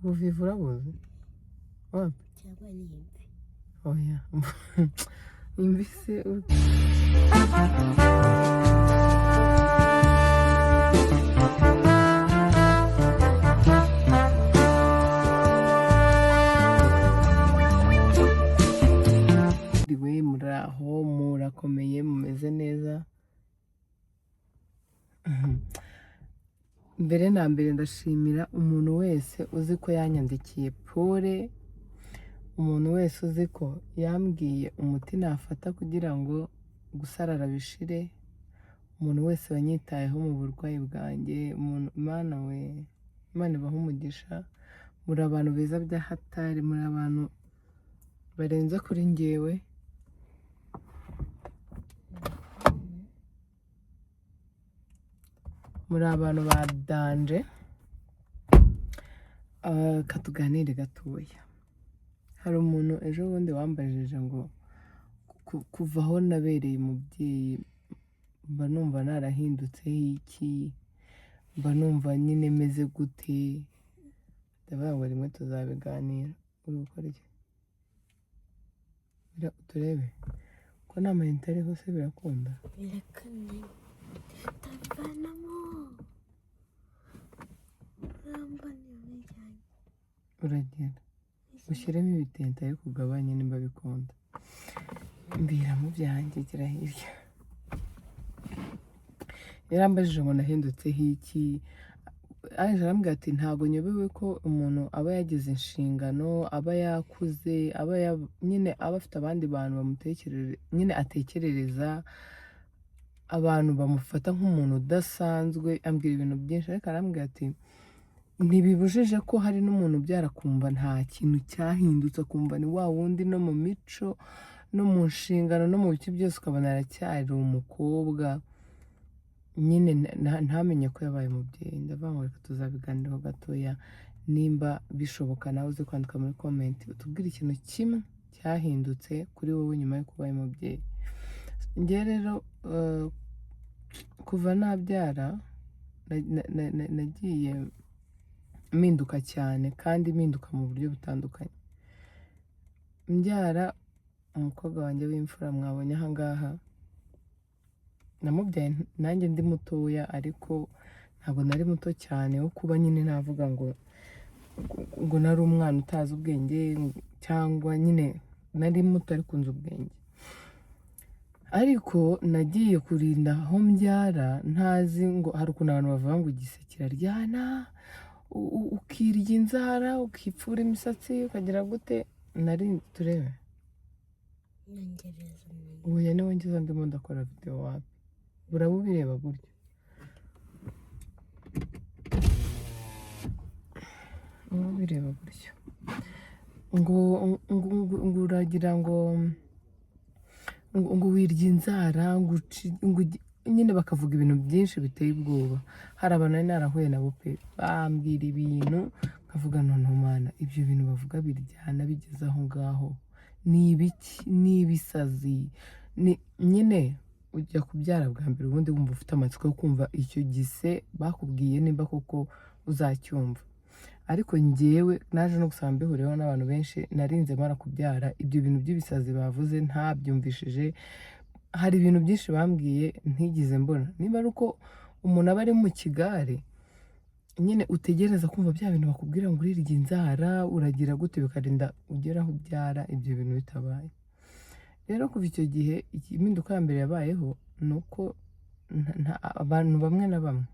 Ubuvivi urabuzi? Wapi? Cyangwa ni imvi? Oya, imvi se? We muraho, murakomeye, mumeze neza? Mbere na mbere ndashimira umuntu wese uzi ko yanyandikiye pole, umuntu wese uzi ko yambwiye umuti nafata kugira ngo gusarara bishire, umuntu wese wanyitayeho mu burwayi bwanjye, umuntu Mana we, Imana ibahe umugisha. Muri abantu beza bya hatari, muri abantu barenze kuri njyewe. Muri abantu ba danger. Ah, katuganire gatoya. Hari umuntu ejo bundi wambajije ngo kuva aho nabereye umubyeyi mba numva narahindutseho iki, mba numva nyine meze gute? Ndavuga ngo rimwe tuzabiganira. Uri gukora iki? Turebe ko nta mayinite ariho se, birakunda? Birakunda, tavanamo urambona ibijyanye. Uragenda ushyiremo ibitente ariko ugabanye nimba bikunda. Mbwira mu byanjye, gira hirya. Yarambajije ngo nahindutseho iki, aje arambwira ati ntabwo nyobewe ko umuntu aba yagize inshingano, aba yakuze, aba nyine aba afite abandi bantu bamutekerere, nyine atekerereza, abantu bamufata nk'umuntu udasanzwe. Ambwira ibintu byinshi, ariko arambwira ati ntibibujije ko hari n'umuntu ubyara akumva nta kintu cyahindutse, akumva ni wa wundi no mu mico no mu nshingano no mu bice byose, ukabona aracyari umukobwa nyine, ntamenye ko yabaye umubyeyi. Ndavuga ngo reka tuzabiganiraho gatoya. Nimba bishoboka nawe uze kwandika muri comment utubwire ikintu kimwe cyahindutse kuri wowe nyuma yo kuba umubyeyi. Njye rero kuva nabyara nagiye mpinduka cyane, kandi mpinduka mu buryo butandukanye. Mbyara umukobwa wanjye w'imfura mwabonye aha ngaha, namubyaye nanjye ndi mutoya, ariko ntabwo nari muto cyane wo kuba nyine navuga ngo nari umwana utazi ubwenge, cyangwa nyine nari muto ariko nzi ubwenge. Ariko nagiye kurinda aho mbyara ntazi ngo hari ukuntu abantu bavuga ngo igise kiraryana, ukirya inzara, ukipfura imisatsi, ukagira gute. Nari turebe. Nyongereza. Ubu niwe ngeze ndimo ndakora video, wapi buraba ubireba gutyo, uba ubireba gutyo ngo uragira ngo wirya inzara, ngo ngo nyine bakavuga ibintu byinshi biteye ubwoba. Hari abantu nari narahuye nabo pe, bambwira ibintu nkavuga noneho Mana, ibyo bintu bavuga biryana bigeze aho ngaho ni ibiki? Ni ibisazi? Ni nyine ujya kubyara bwa mbere ubundi wumva ufite amatsiko yo kumva icyo gise bakubwiye nimba koko uzacyumva. Ariko njyewe naje no gusanga mbihuriyeho n'abantu benshi. Narinze mara kubyara ibyo bintu by'ibisazi bavuze ntabyumvishije. Hari ibintu byinshi bambwiye ntigeze mbona. Niba ari uko umuntu aba ari mu kigare nyine, utegereza kumva bya bintu bakubwira ngo urirya inzara, uragira gute, bikarinda ugera aho ubyara ibyo bintu bitabaye. Rero kuva icyo gihe, impinduka ya mbere yabayeho ni uko abantu bamwe na bamwe,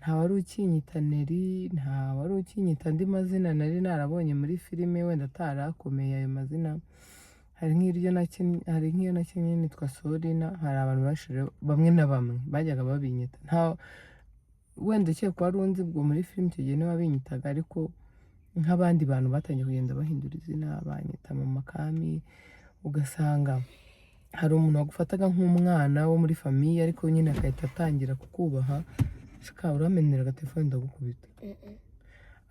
nta wari ukinyita Neri, nta wari ukinyita andi mazina nari narabonye muri filime, wenda atarakomeye ayo mazina. Hari nk'iryo nakinnye, hari nk'iyo nakinnye nitwa Sorina. Hari abantu benshi rero bamwe na bamwe bajyaga babinyita. Nta wenda ukeka wari unzi ubwo muri filime icyo gihe niwe wabinyitaga, ariko nk'abandi bantu batangiye kugenda bahindura izina, banyita Mama Kami. Ugasanga hari umuntu wagufataga nk'umwana wo muri famille, ariko nyine agahita atangira kukubaha. Shika uramenera agatelefone ndagukubita.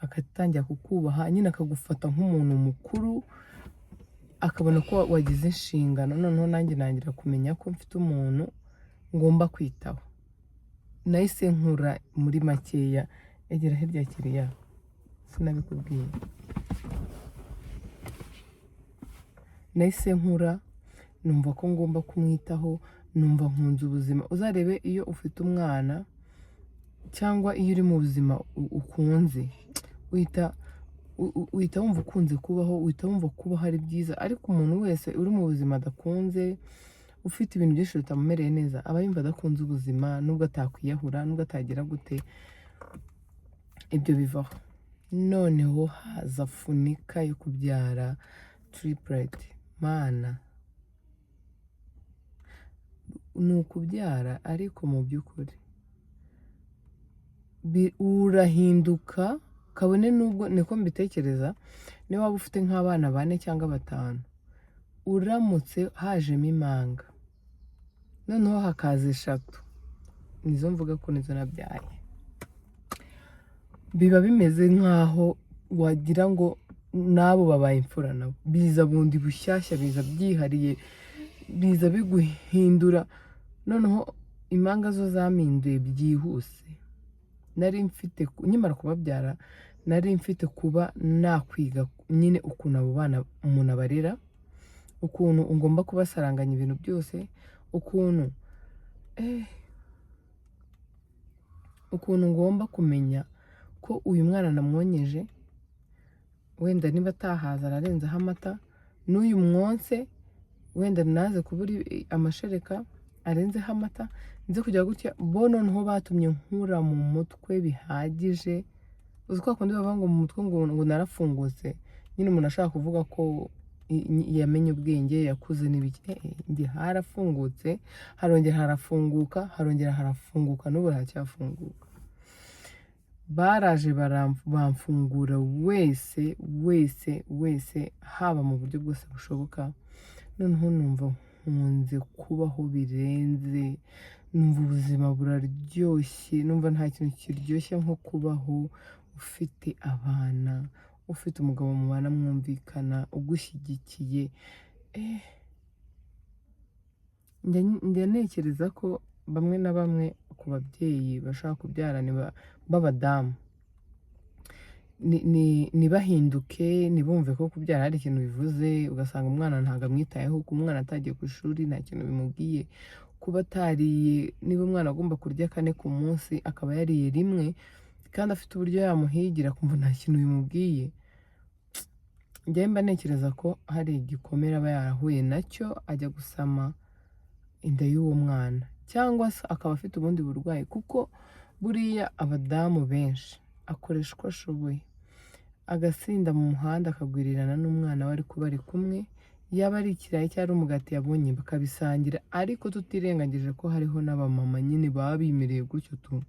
Agatangira kukubaha nyine, akagufata nk'umuntu mukuru, akabona ko wagize inshingano. Noneho nanjye nangira kumenya ko mfite umuntu ngomba kwitaho. Nahise nkura muri makeya. Egera hirya kiriya. Sinabikubwiye. Nahise nkura, numva ko ngomba kumwitaho, numva nkunze ubuzima. Uzarebe, iyo ufite umwana cyangwa iyo uri mu buzima ukunze, uhita wumva ukunze kubaho, uhita wumva kubaho ari byiza. Ariko umuntu wese uri mu buzima adakunze, ufite ibintu byinshi bitamumereye neza, aba yumva adakunze ubuzima, nubwo atakwiyahura, nubwo atagira gute, ibyo bivaho. Noneho haza funika yo kubyara triplet. Mana, ni ukubyara, ariko mu by'ukuri urahinduka, kabone nubwo niko mbitekereza. Niba waba ufite nk'abana bane cyangwa batanu, uramutse hajemo impanga, noneho hakaza eshatu, nizo mvuga ko nizo nabyaye, biba bimeze nk'aho wagira ngo n'abo babaye imfura nabo. Biza bundi bushyashya, biza byihariye, biza biguhindura. Noneho impanga zo zampinduye byihuse. Nari mfite, nkimara kubabyara, nari mfite kuba nakwiga nyine ukuntu abo bana umuntu abarera, ukuntu ngomba kubasaranganya ibintu byose, ukuntu ngomba kumenya ko uyu mwana namwonkeje, wenda niba atahaza ararenzaho amata, n'uyu mwonse wenda naze kubura amashereka arenzeho amata, nze kujya gutya. Bo noneho batumye nkura mu mutwe bihagije. Uzi ko kundi bavuga ngo mu mutwe ngo narafungutse nyine, umuntu ashaka kuvuga ko yamenye ubwenge, yakuze n'ibiki. Njye harafungutse, harongera harafunguka, harongera harafunguka, n'ubu haracyafunguka. Baraje bamfungura wese wese wese, haba mu buryo bwose bushoboka. Noneho numva nkunze kubaho birenze, numva ubuzima buraryoshye, numva nta kintu kiryoshye nko kubaho ufite abana, ufite umugabo mubana mwumvikana, ugushyigikiye. Njya ntekereza ko bamwe na bamwe ku babyeyi bashaka kubyara b'abadamu ntibahinduke, ntibumve ko kubyara hari ikintu bivuze, ugasanga umwana ntabwo amwitayeho. Kuba umwana atagiye ku ishuri nta kintu bimubwiye, kuba atariye, niba umwana agomba kurya kane ku munsi akaba yariye rimwe kandi afite uburyo yamuhigira, akumva nta kintu bimubwiye. Njyewe mba ntekereza ko hari igikomere aba yarahuye nacyo ajya gusama inda y'uwo mwana, cyangwa se akaba afite ubundi burwayi, kuko buriya abadamu benshi akoresha uko ashoboye, agasinda mu muhanda, akagwirirana n'umwana we, ariko bari kumwe, yaba ari ikirayi cyangwa ari umugati yabonye bakabisangira. Ariko tutirengagije ko hariho n'abamama nyine baba bimereye gutyo tu,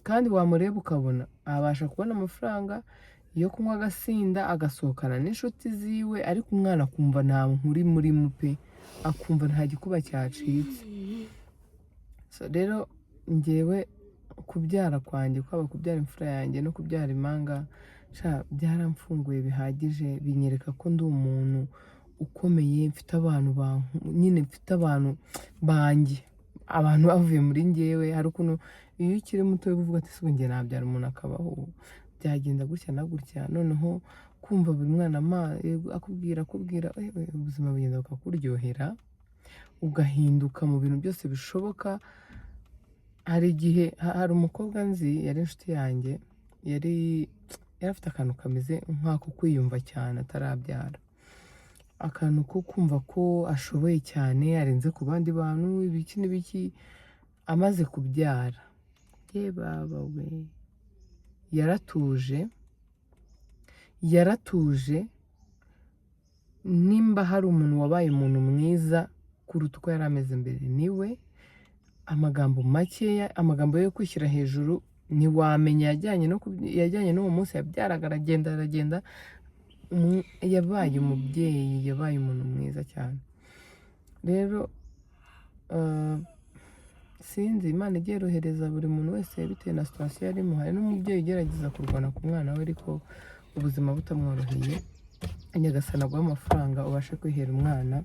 kandi wamureba ukabona abasha kubona amafaranga yo kunywa, agasinda, agasohokana n'inshuti ziwe, ariko umwana akumva nta nkuru imurimo pe, akumva nta gikuba cyacitse. So rero njyewe kubyara kwanjye, kwaba kubyara imfura yanjye no kubyara impanga, sha byaramfunguye bihagije, binyereka ko ndi umuntu ukomeye, mfite abantu nyine mfite abantu banjye, abantu bavuye muri njyewe. Hari ukuntu iyo ukiri muto uvuga ati: "Se ubu njye nabyara umuntu akabaho, byagenda gutya na gutya?" Noneho kumva buri mwana akubwira akubwira, ubuzima bugenda bukakuryohera, ugahinduka mu bintu byose bishoboka. Hari igihe hari umukobwa nzi, yari inshuti yanjye, yari afite akantu kameze nk'ako kwiyumva cyane atarabyara, akantu ko kumva ko ashoboye cyane, arenze ku bandi bantu, ibiki n'ibiki. Amaze kubyara, ye baba we, yaratuje, yaratuje. Nimba hari umuntu wabaye umuntu mwiza kuruta uko yari ameze mbere, niwe. Amagambo makeya, amagambo yo kwishyira hejuru ntiwamenya yajyanye n'uwo munsi yabyaraga, aragenda aragenda. Yabaye umubyeyi, yabaye umuntu mwiza cyane. Rero sinzi, Imana ijya yorohereza buri muntu wese bitewe na situation arimo. Hari n'umubyeyi ugerageza kurwana ku mwana we ariko ubuzima butamworoheye. Nyagasani aguhe amafaranga ubashe kwihera umwana.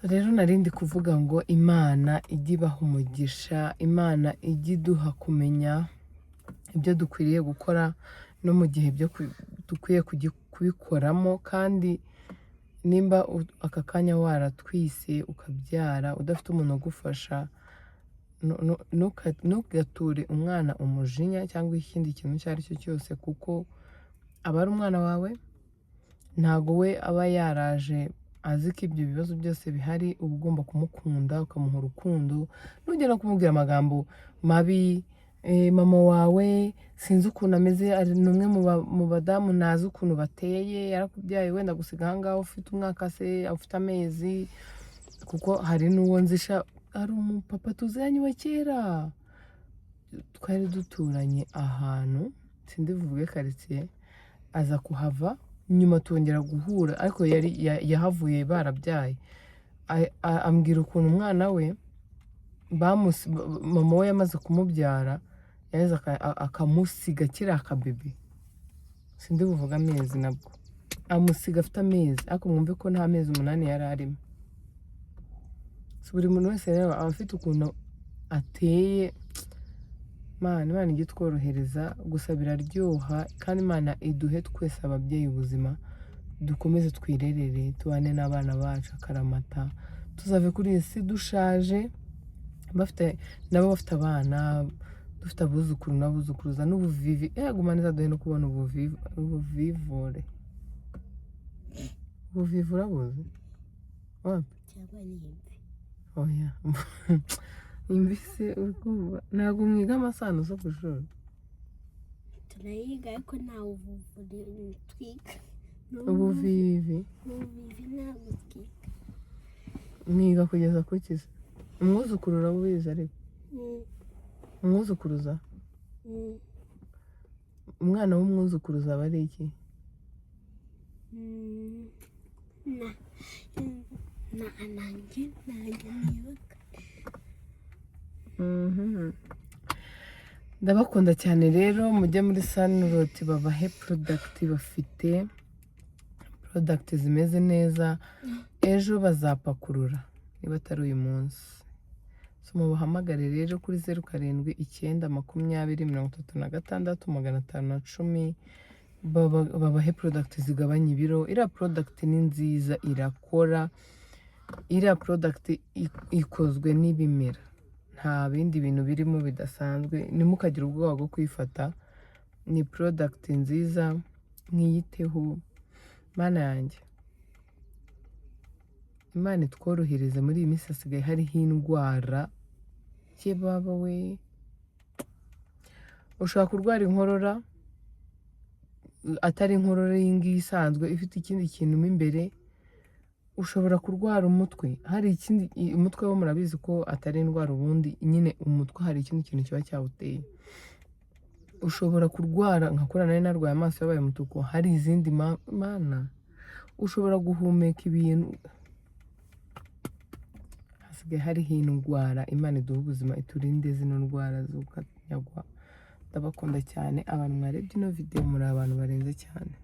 So rero nari ndi kuvuga ngo Imana ijye ibaha umugisha, Imana ijye iduha kumenya ibyo dukwiriye gukora. No mu gihe byo dukwiye kubikoramo. Kandi nimba aka kanya waratwise, ukabyara udafite umuntu ugufasha, ntugature umwana umujinya cyangwa ikindi kintu icyo ari cyo cyose, kuko aba ari umwana wawe. Ntago we aba yaraje azi ko ibyo bibazo byose bihari. Uba ugomba kumukunda, ukamuha urukundo, nugera kumubwira amagambo mabi. Mama wawe sinzi ukuntu ameze, ari ni umwe mu badamu ntazi ukuntu bateye, yarakubyaye wenda gusiga ahangaha ufite umwaka se, ufite amezi. Kuko hari n'uwo nzisha, hari umupapa tuziranye wa kera, twari duturanye ahantu, sindi buvuge karitsiye, aza kuhava nyuma tongera guhura, ariko yari yahavuye barabyaye. Ambwira ukuntu umwana we mama we yamaze kumubyara, yaheze akamusiga akiri akabebe, sindi buvuge amezi, nabwo amusiga afite amezi, ariko mwumve ko nta mezi 8 yari arimo. So buri muntu wese rero aba afite ukuntu ateye. Mana, Imana ijye itworohereza gusa, biraryoha. Kandi Imana iduhe twese ababyeyi ubuzima, dukomeze twirerere, tubane n'abana bacu akaramata, tuzave kuri iyi si dushaje, bafite nabo bafite abana, dufite abuzukuru n'abuzukuruza n'ubuvivi. Yego, izaduhe no kubona ubuvivure. Ubuvivi urabuzi? Wapi? Cyangwa ni imvi? Oya, imvi se uri kumva? Ntabwo mwiga amasano zo ku ishuri? Turayiga, ariko nta buvure twiga. Ubuvivi. Ubuvivi ntabwo twiga. Mwiga kugeza ku kizi umwuzukuru urabubizi ariko? Mm. Umwuzukuruza? Mm. Umwana w'umwuzukuruza aba ari iki? Na nanjye ntabwo nibuka. Ndabakunda cyane rero. Mujye muri Sunrot babahe product, bafite product zimeze neza. Ejo bazapakurura niba atari uyu munsi. So mubahamagare rero kuri 0792036510, babahe product zigabanya ibiro. Iriya product ni nziza, irakora. Iriya product ikozwe n'ibimera, nta bindi bintu birimo bidasanzwe. Ntimukagire ubwoba bwo kuyifata, ni product nziza, mwiyiteho. Mana yanjye, Imana itworohereze. Muri iyi minsi hasigaye hariho indwara ye baba we! Ushobora kurwara inkorora, atari inkorora iyi ngiyi isanzwe, ifite ikindi kintu mo imbere. Ushobora kurwara umutwe, hari ikindi. Umutwe wo murabizi ko atari indwara ubundi nyine, umutwe hari ikindi kintu kiba cyawuteye. Ushobora kurwara nka kuriya nari narwaye amaso yabaye umutuku, hari izindi mana. Ushobora guhumeka ibintu. Hasigaye hariho indwara. Imana iduha ubuzima, iturinde zino ndwara z'ukanyagwa. Ndabakunda cyane abantu mwarebye ino video, muri abantu barenze cyane.